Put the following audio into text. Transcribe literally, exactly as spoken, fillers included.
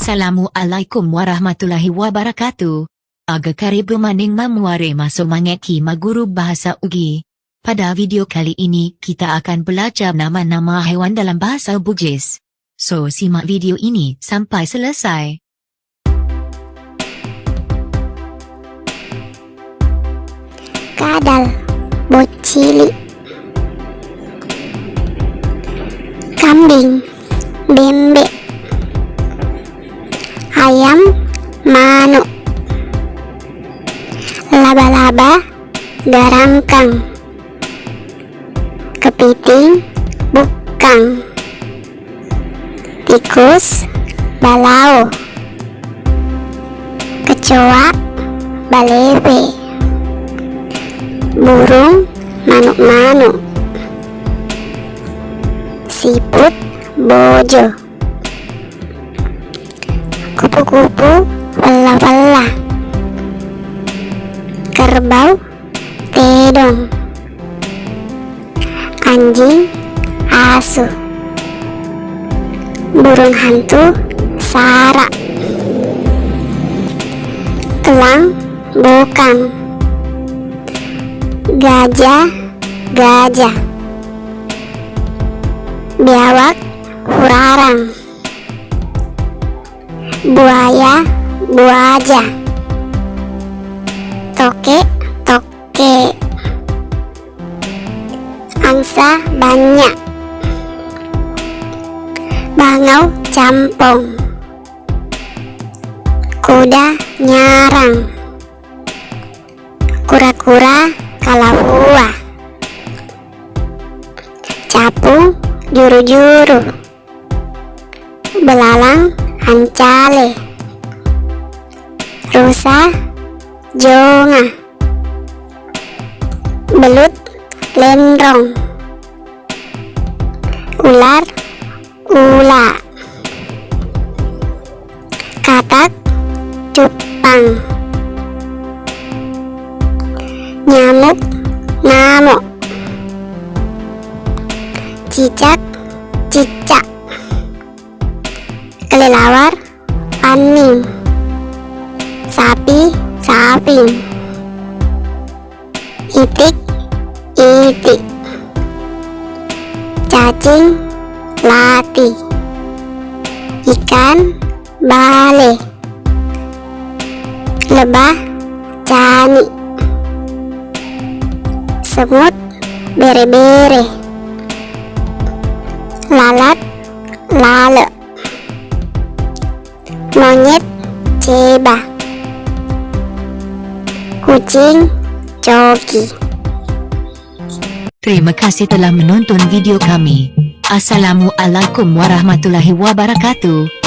Assalamualaikum warahmatullahi wabarakatuh. Aga karebe maneng mamuare masomangekki maguru bahasa Ugi. Pada video kali ini, kita akan belajar nama-nama hewan dalam bahasa Bugis. So, simak video ini sampai selesai. Kadal, boccili. Kambing, bembe. Ayam, manuk. Laba-laba, garangkang. Kepiting, bukkang. Tikus, balao. Kecoa, balepe. Burung, manuk-manuk. Siput, bojo. Kupu-kupu, pella-pella. Kerbau, tedong. Anjing, asu. Burung hantu, sara. Elang, bokang. Gajah, gajah. Biawak, hurarang. Buaya, buaja. Toke, toke. Angsa, banyak. Bangau, campong. Kuda, nyarang. Kura-kura, kalawua. Capung, juru-juru. Belalang, ancale. Rusa, jonga. Belut, lenrong. Ular, ula. Katak, cuppang. Nyamuk, namo. Cicak, cicak. Kelelawar, panning. Sapi, saping. Itik, itik. Cacing, lati. Ikan, bale. Lebah, cani. Semut, bere-bere. Lalat, lale. Monyet, ceba. Kucing, coki. Terima kasih telah menonton video kami. Assalamualaikum warahmatullahi wabarakatuh.